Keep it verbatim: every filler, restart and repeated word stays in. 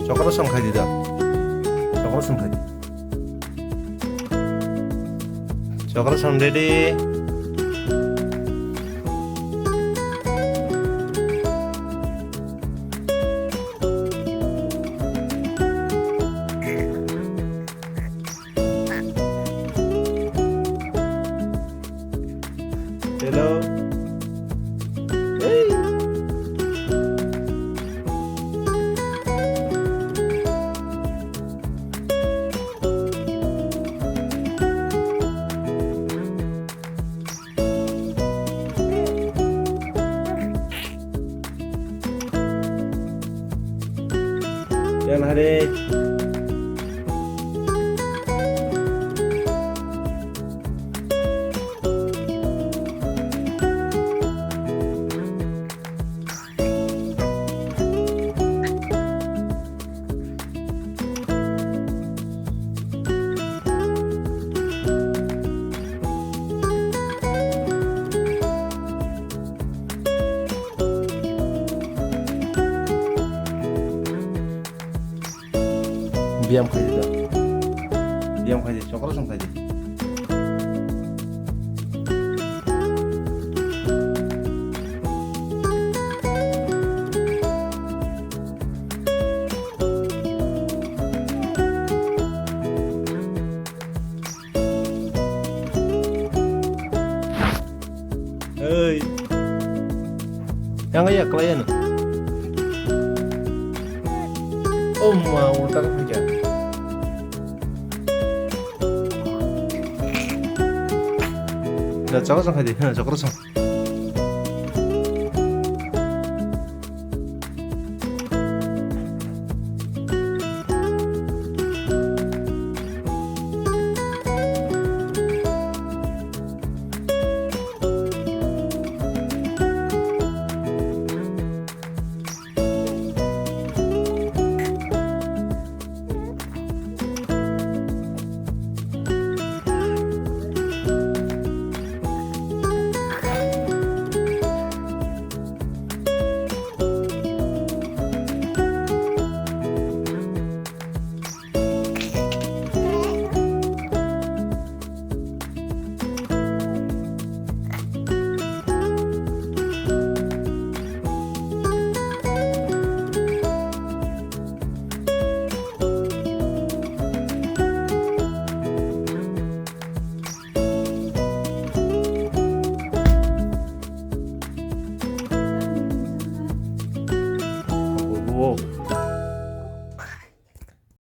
Chokra song khai di da. Chokra song khai di. Chokra song ready. Hello. Hey. Yan hare. Biyam khai di da. Biyam khai di, chokra song khai di. Hey. Yang ya kelai anu. Oh ma, ulta ka phaikha. Da chokra song khai di, ha, chokra song.